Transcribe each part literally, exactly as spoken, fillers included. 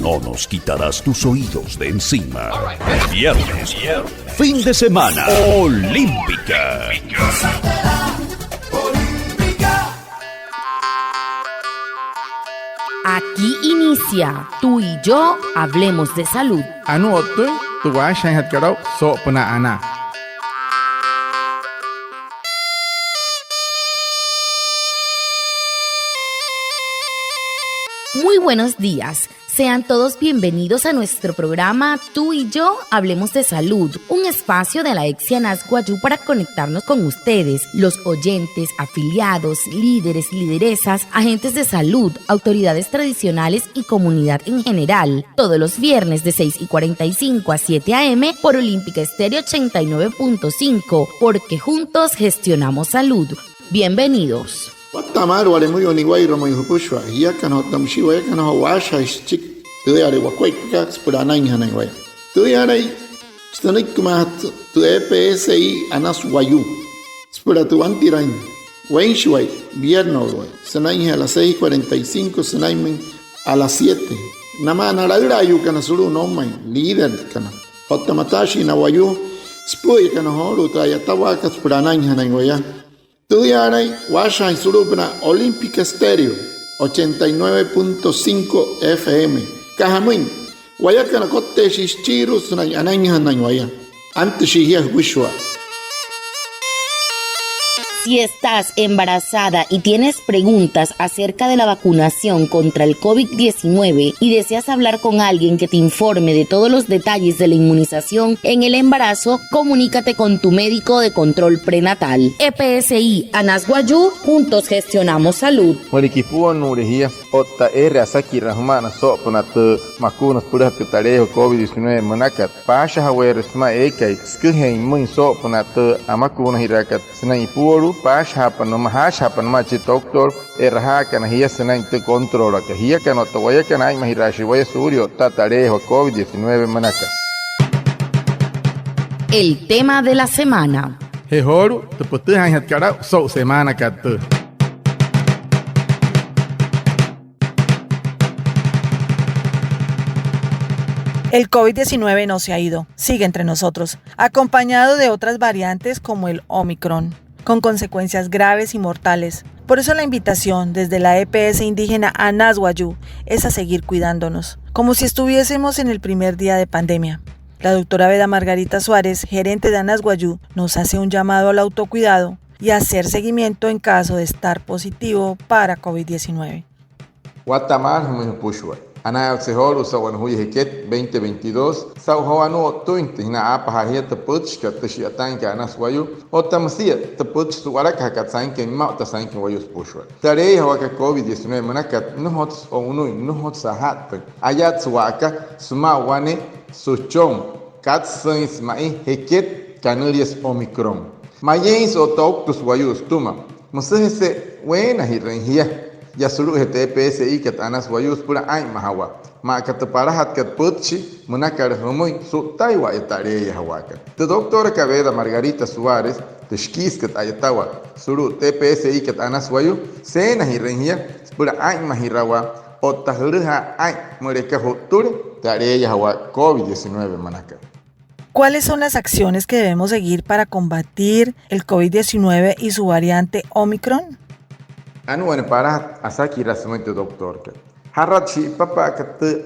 o nos quitarás tus oídos de encima. Viernes, fin de semana, Olímpica. Aquí inicia Tú y yo hablemos de salud. Anuu o'ttüin tü waashajaainjatkat aa'u soo'opünaa anaa. Muy buenos días. Sean todos bienvenidos a nuestro programa Tú y yo hablemos de salud, un espacio de la EPSI Anas Wayuu para conectarnos con ustedes, los oyentes, afiliados, líderes, lideresas, agentes de salud, autoridades tradicionales y comunidad en general. Todos los viernes de seis y cuarenta y cinco a siete a. m. por Olímpica Estéreo ochenta y nueve punto cinco, porque juntos gestionamos salud. Bienvenidos. Watta'a maalü wale müyuu niwa'irua müin jüpüshua jiakana otta müshii wayakana joo waashajaashii süchiki tüüyale wakuaippakat süpüla anainjanain waya. Tüüyalai sünüikimaajatü tü EPSI Anas Wayuu süpüla tü wantiraain weinshiwai vierno'uluwai sünainjee a las seis cuarenta y cinco sünainmüin a las siete, namaa na laülaayuukana sulu'u noumain, líderkana otta mataashii na wayuu süpü'üyakana joolu'u tü a'yatawaakat süpüla anainjanain waya. Tüüyaalain waashajaain sulu'upünaa Olímpica Estéreo ochenta y nueve punto cinco FM. Aka jamüin, wayakana kotteeshii süchiirua sünain anainjanain waya. Antüshii jia jüpüshua. Si estás embarazada y tienes preguntas acerca de la vacunación contra el covid diecinueve y deseas hablar con alguien que te informe de todos los detalles de la inmunización en el embarazo, comunícate con tu médico de control prenatal. EPSI Anas Wayuu, juntos gestionamos salud. Müleka ipuonnuule jia otta eere asakiraa jüma'ana soo'opünaa tü makuuna süpülajatkat tü aleeyajawaa covid diecinueve münakat, paashajaweerü sümaa eekai süküjeein pümüin soo'opünaa tü amakuunajiraakat sünain ipuolu'u, paashajaapa nümaa, jaashajaapa nümaa chi doctor e'rajaakana jia sünain tü controlkat. Jiakana otta wayakana, aa'inmajiraashii waya suulia o'ttaa tü aleeyajawaa covid diecinueve münakat. El tema de la semana. Je joolu'u tü pütüjaainjatkat aa'u so'u semaanakat tüü. El covid diecinueve no se ha ido, sigue entre nosotros, acompañado de otras variantes como el Omicron, con consecuencias graves y mortales. Por eso la invitación desde la EPS indígena Anas Wayuu es a seguir cuidándonos, como si estuviésemos en el primer día de pandemia. La doctora Veda Margarita Suárez, gerente de Anas Wayuu, nos hace un llamado al autocuidado y a hacer seguimiento en caso de estar positivo para covid diecinueve. Watta'a maalü jümüin jüpüshua. Anayaawatse joolu'u saa'u wane juya jeket veinte veintidós, saa'u joo anuu o'ttüin tü jünain aapajaa jia tü pütchikat tü shi'yataainkat Anas Wayuu otta müsia tü pütchi su'walakajakat sainküin mma otta sainküin wayuu süpüshua. Tü aleeyajawaakat covid diecinueve münakat, nnojotsü o'unüin, nnojotsü aja'ttüin. Ayatsü wa'aka sümaa wane süchon katsüinsü ma'i jeket kanüliasü Omicron. Mayeeinsü otta ouktüsü wayuu sütüma. Müsüjese weenajirüin jia yaa sulu'ujee tü EPSIkat Anas Wayuu süpüla aa'inmajawaa, maa aka tü palajatkat pütchi münakat jümüin su'ttaiwa'aya tü aleeyajawaakat. Tü doctorakat Veda Margarita Suárez, tü shikiisükat a'yatawaa sulu'u tü EPSIkat Anas Wayuu, seenajirüin jia süpüla aa'inmajirawaa otta jülüjaa aa'in müleka ju'ttüle tü aleeyajawaa covid diecinueve münakat. ¿Cuáles son las acciones que debemos seguir para combatir el covid diecinueve y su variante Omicron? Anuu wane palajat asakiraa sümüin tü doctorkat. Jarat shi'ipapa'aka tü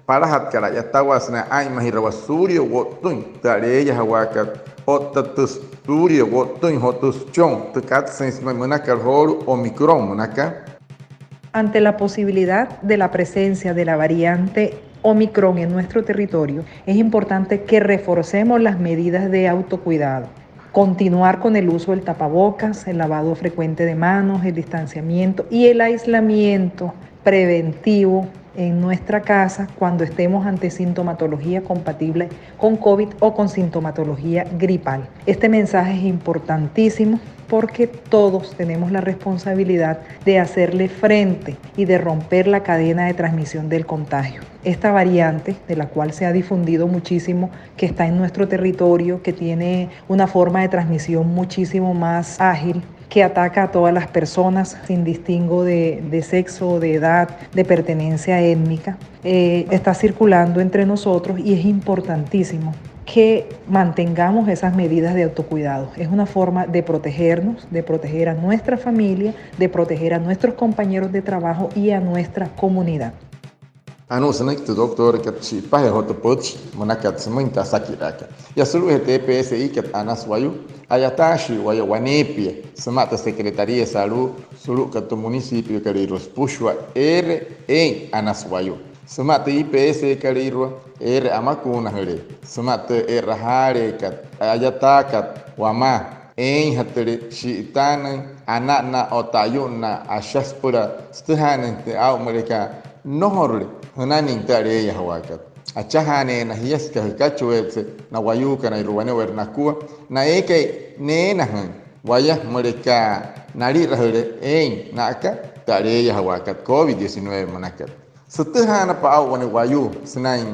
palajatkat a'yatawaa sünain aa'inmajirawaa suulia wo'ttüin tü aleeyajawaakat otta tü suulia wo'ttüin joo tü süchon tü katsüinsü ma'i münakat joolu'u Omicron münaka. Ante la posibilidad de la presencia de la variante Omicron en nuestro territorio, es importante que reforcemos las medidas de autocuidado, continuar con el uso del tapabocas, el lavado frecuente de manos, el distanciamiento y el aislamiento preventivo en nuestra casa cuando estemos ante sintomatología compatible con covid o con sintomatología gripal. Este mensaje es importantísimo porque todos tenemos la responsabilidad de hacerle frente y de romper la cadena de transmisión del contagio. Esta variante, de la cual se ha difundido muchísimo, que está en nuestro territorio, que tiene una forma de transmisión muchísimo más ágil, que ataca a todas las personas sin distingo de, de sexo, de edad, de pertenencia étnica, eh, está circulando entre nosotros y es importantísimo que mantengamos esas medidas de autocuidado. Es una forma de protegernos, de proteger a nuestra familia, de proteger a nuestros compañeros de trabajo y a nuestra comunidad. Anuu sünüiki tü doctorkat shi'ipajee joo tü pütchi münakat sümüin tü asakiraakat. Yaa sulu'ujee tü E P S I-kat Anas Wayuu, a'yataashii waya waneepia sümaa tü Secretaría de Salud sulu'ukat tü municipiokalüirua süpüshua eere eein Anas Wayuu, sümaa tü I P S-kalüirua eere amakuunajülee, sümaa tü e'rajaaleekat, a'yataakat wamaa eeinjatüle shi'itaanüin ana'anaa otta ayu'nnaa asha süpüla sütüjaanüin tü aa'u müleka nnojorule jünain tü aleeyajawaakat. Achajaaneena jia süka jükachueetse na wayuukanairua wane'ewai nakua, na eekai neenajüin waya müleka nalirajüle eein na'aka tü aleeyajawaakat covid diecinueve münakat. Sütüjaanapa aa'u wane wayuu sünain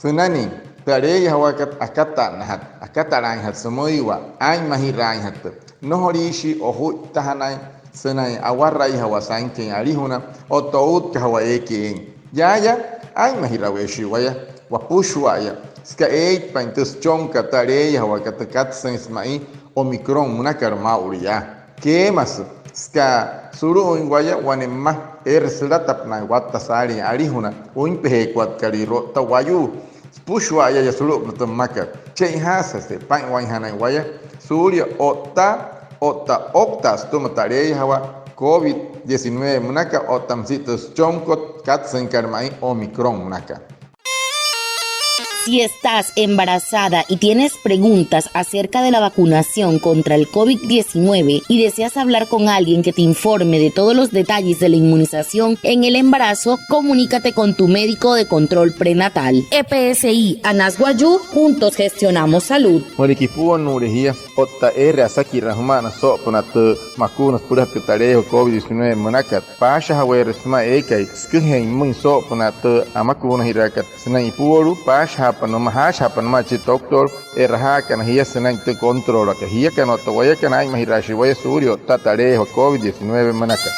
sünain tü aleeyajawaakat, akata'nnajatü, akatalaainjatü sümüiwa, aa'inmajiraainjatü. Nnojoliishii ojuittajanain sünain awaraijawaa sainküin alijuna otta outkajawaa eekai eein. Yaaya, aa'inmajiraweeshii waya wapüshua'aya süka eeitpain tü süchonkat tü aleeyajawaakat tü katsüinsü ma'i Omicron münakat maa'ulu yaa. Keemasü süka sulu'uin waya wane mma eere sülatapünaain watta saalin alijuna wüinpejeekuatkalüirua otta wayuu süpüshua'aya yaa sulu'upünaa tü mmakat. Che'ojaasü süpaa'inwainjanain waya suulia o'ttaa otta ouktaa sütüma tü aleeyajawaa covid diecinueve münakat otta müsia tü süchonkot katsüinkat ma'i Omicron münakat. Si estás embarazada y tienes preguntas acerca de la vacunación contra el covid diecinueve y deseas hablar con alguien que te informe de todos los detalles de la inmunización en el embarazo, comunícate con tu médico de control prenatal. E P S I Anas Wayuu, juntos gestionamos salud. Müleka ipuonnuule jia otta eere asakiraa jüma'ana soo'opünaa tü makuuna süpülajatkat tü aleeyajawaa covid diecinueve münakat, paashajaweerü sümaa eekai süküjeein pümüin soo'opünaa tü amakuunajiraakat sünain ipuolu'u, paashajaapa nümaa, jaashajaapa nümaa chi doctor e'rajaakana jia sünain tü controlaka. Jiakana otta wayakana, aa'inmajiraashii waya suulia o'ttaa tü aleeyajawaa covid diecinueve münakat.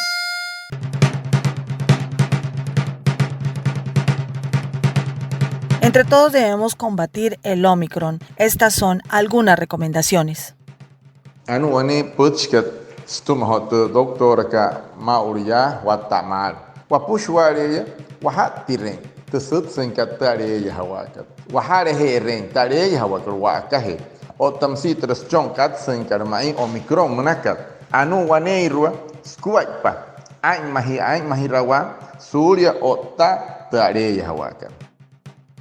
Entre todos debemos combatir el Omicron. Estas son algunas recomendaciones. Anuu wane pütchikat sütüma joo tü doctorakat maa'ulu yaa watta'a maalü. Wapüshua'ale'eya waja'ttireein tü sütsüinkat tü aleeyajawaakat, waja'laje'ereein tü aleeyajawaakat wa'akajee otta müsia türa süchon katsüinkat ma'i Omicron münakat. Anuu waneeirua sukuaippa aa'inmaji, aa'inmajirawaa suulia o'ttaa tü aleeyajawaakat.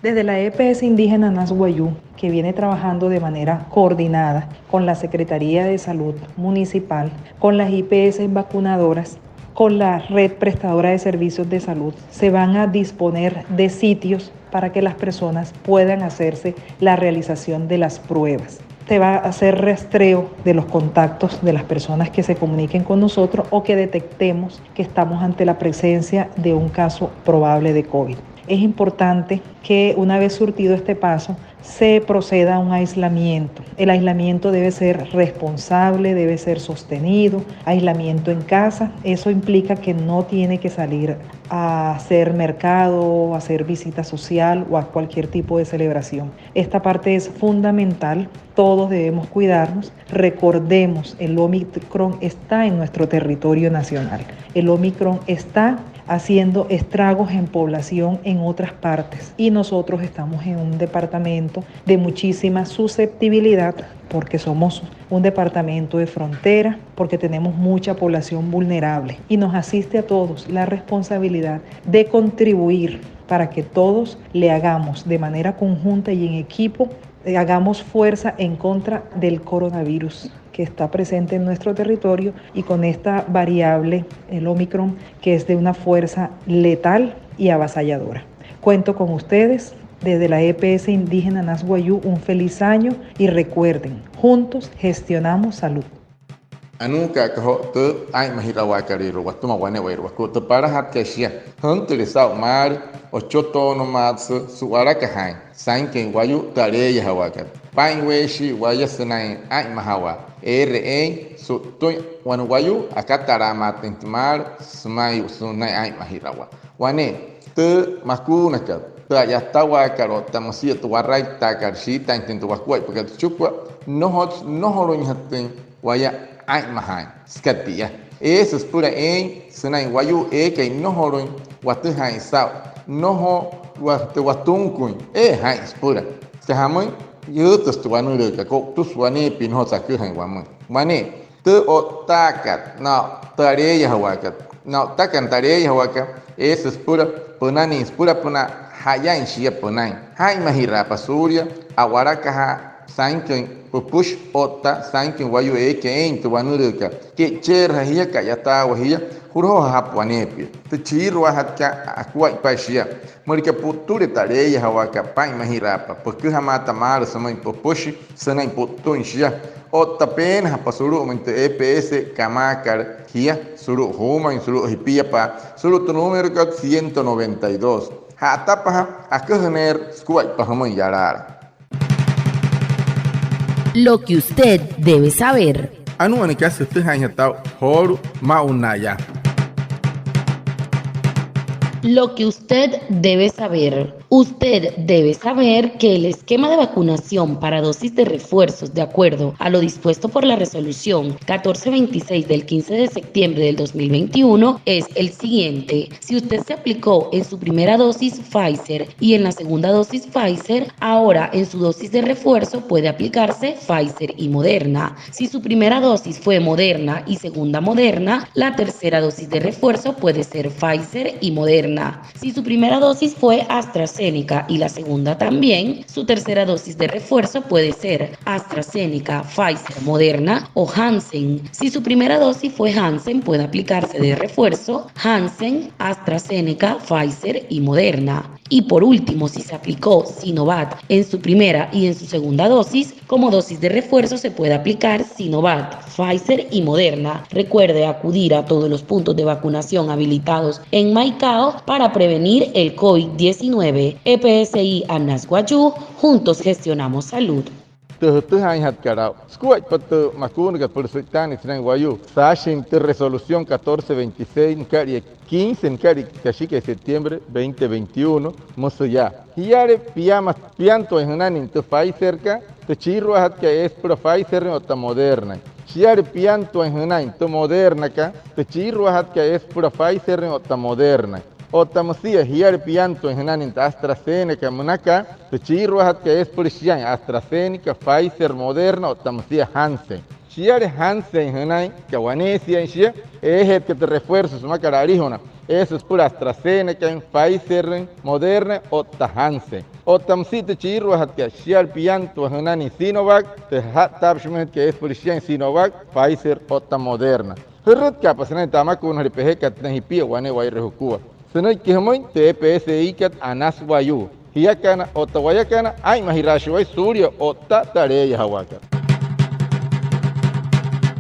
Desde la E P S indígena Anas Wayuu, que viene trabajando de manera coordinada con la Secretaría de Salud Municipal, con las I P S vacunadoras, con la red prestadora de servicios de salud, se van a disponer de sitios para que las personas puedan hacerse la realización de las pruebas. Se va a hacer rastreo de los contactos de las personas que se comuniquen con nosotros o que detectemos que estamos ante la presencia de un caso probable de covid. Es importante que una vez surtido este paso, se proceda a un aislamiento. El aislamiento debe ser responsable, debe ser sostenido, aislamiento en casa. Eso implica que no tiene que salir a hacer mercado, a hacer visita social o a cualquier tipo de celebración. Esta parte es fundamental. Todos debemos cuidarnos. Recordemos, el Omicron está en nuestro territorio nacional. El Omicron está haciendo estragos en población en otras partes y nosotros estamos en un departamento de muchísima susceptibilidad porque somos un departamento de frontera, porque tenemos mucha población vulnerable y nos asiste a todos la responsabilidad de contribuir para que todos le hagamos de manera conjunta y en equipo, eh, hagamos fuerza en contra del coronavirus que está presente en nuestro territorio y con esta variable, el Omicron, que es de una fuerza letal y avasalladora. Cuento con ustedes. Desde la E P S indígena Anas Wayuu, un feliz año y recuerden, juntos gestionamos salud. Anuuka'aka joo tü aa'inmajirawaakalüirua watüma wane'ewai wakua. Tü palajatkat shia, jüntüle saa'u maalü ochotoonumaatsü su'walakajaain sainküin wayuu tü aleeyajawaakat. Paa'inweeshii waya sünain aa'inmajawaa, eere eein su'ttüin wane wayuu akatalaamaatüin tü maalü sümain, sünain aa'inmajirawaa. Wane, tü makuunakat, tü a'yatawaakat otta müsia tü waraittaakat shiitainjatüin tü wakuaippakat süchikua, nnojotsü nnojolüinjatüin waya aa'inmajaain. Süka tia, eesü süpüla eein sünain wayuu eekai nnojolüin watüjaain saa'u, nnojo wa-, tü watunküin, ee jaa'in süpüla. Süka jamüin, yüütüsü tü wanülüükat, ko'utüsü waneepia, nnojotsü aküjain wamüin. Wane, tü o'ttaakat, na, tü aleeyajawaakat. Na o'ttakana tü aleeyajawaakat, eesü süpüla pünain, süpülapünaa ja'yain shia pünain. Jaa'inmajiraapa suulia a'walakajaa sainküin püpüshi otta sainküin wayuu eekai eein tü wanülüükat. Ke'icheerüja jia, ka'yataawa jia, jurojojaapa waneepia. Tü chiiruajatkat akuaippa shia. Müleka pu'ttüle tü aleeyajawaakat, paa'inmajiraapa püküjamaata maalü sümüin püpüshi sünain pu'ttüin shia. Otta peenajapa sulu'umüin tü E P S kamaakat jia sulu'u juumain, sulu'u jipiapa'a, sulu'u tü númerokat ciento noventa y dos. Ja'atapaja aküjüneerü sukuaippa jümüin yalaala. Lo que usted debe saber. Anuu wane kasa jütüjaainjatü aa'u joolu'u maa'ulu yaa. Lo que usted debe saber. Usted debe saber que el esquema de vacunación para dosis de refuerzos, de acuerdo a lo dispuesto por la resolución catorce veintiséis del quince de septiembre del dos mil veintiuno, es el siguiente. Si usted se aplicó en su primera dosis Pfizer y en la segunda dosis Pfizer, ahora en su dosis de refuerzo puede aplicarse Pfizer y Moderna. Si su primera dosis fue Moderna y segunda Moderna, la tercera dosis de refuerzo puede ser Pfizer y Moderna. Si su primera dosis fue AstraZeneca y la segunda también, su tercera dosis de refuerzo puede ser AstraZeneca, Pfizer, Moderna o Janssen. Si su primera dosis fue Janssen, puede aplicarse de refuerzo Janssen, AstraZeneca, Pfizer y Moderna. Y por último, si se aplicó Sinovac en su primera y en su segunda dosis, como dosis de refuerzo se puede aplicar Sinovac, Pfizer y Moderna. Recuerde acudir a todos los puntos de vacunación habilitados en Maicao para prevenir el COVID diecinueve. E P S I Anas Wayuu, juntos gestionamos salud. Tü jütüjaainjatkat aa'u sukuaippa tü makuunakat süpüla sü'itaanüin sünain wayuu saashin tü resolución catorce veintiséis nüka'lia quince nüka'lia kashikai septiembre veinte veintiuno, müsü yaa: Jiale piama, piantuain jünain tü Pfizerkat, tü chiiruajatkat eesü süpüla Pfizerüin otta Modernain. Shiale piantuain jünain tü Modernakat, tü chiiruajatkat eesü süpüla Pfizerüin otta Modernain. Otta müsia jiale piantuain jünain tü AstraZeneca münakat, tü chiiruajatkat eesü süpüla shiain AstraZeneca, Pfizer, Moderna otta müsia Janssen. Shiale Janssen jünain, aka waneesiain shia, eejeetka tü refuerzo sümakat alijuna. Eesü süpüla AstraZenecain, Pfizerüin, Modernain otta Janssen. Otta müsia tü chiiruajatkat, shiale piantua jünain Sinovac, tü ja'ttaapa shimüinjatkat eesü süpüla shiain Sinovac, Pfizer otta Moderna. Jürütkaapa sünain tü amakuunajüle pejekat sünain jipia wane'ewai jukua. Sünüiki jümüin tü E P S I-kat Anas Wayuu. Jiakana otta wayakana, aa'inmajiraashii waya suulia otta tü aleeyajawaakat.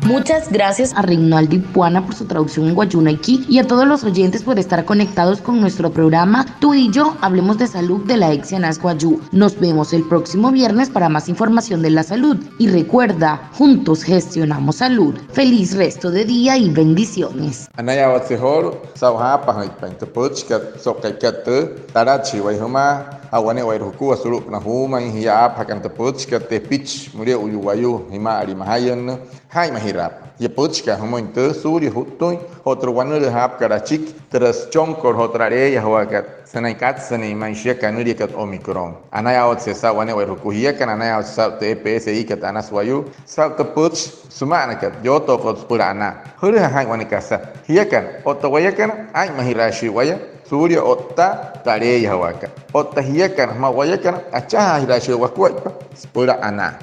Muchas gracias a Reinaldo Ipuana por su traducción en wayuunaiki y a todos los oyentes por estar conectados con nuestro programa Tú y yo hablemos de salud de la EPSI Anas Wayuu. Nos vemos el próximo viernes para más información de la salud. Y recuerda, juntos gestionamos salud. Feliz resto de día y bendiciones. Anayaawatse joolu'u saa'u jaapajüitpain tü pütchikat so'u ka'ikat tüü, talatshii waya jümaa, aa'u wane'ewai jukua sulu'upünaa juumain, jia aapajakana tü pütchikat, tepichi müle'uyuu wayuu jima'alii majayünnüü, jaa'inmajiraapa jia pütchikat jümüin tüü suulia ju'ttüin joo türa wanülüü jaapükat achiki, türa süchonkot joo türa aleeyajawaakat sünain katsüin ma'i shia kanüliakat Omicron. Anayaawatse saa'u wane'ewai jukua jiakana, anayaawatse saa'u tü E P S I-kat Anas Wayuu, saa'u tü pütchi süma'anakat yootookat süpüla anaa. Jülüja jaa'in wane kasa. Jiakana otta wayakana, aa'inmajiraashii waya suulia otta tü aleeyajawaakat. Otta jiakana sümaa wayakana, achajaajiraashii waya wakuaippa süpüla anaa.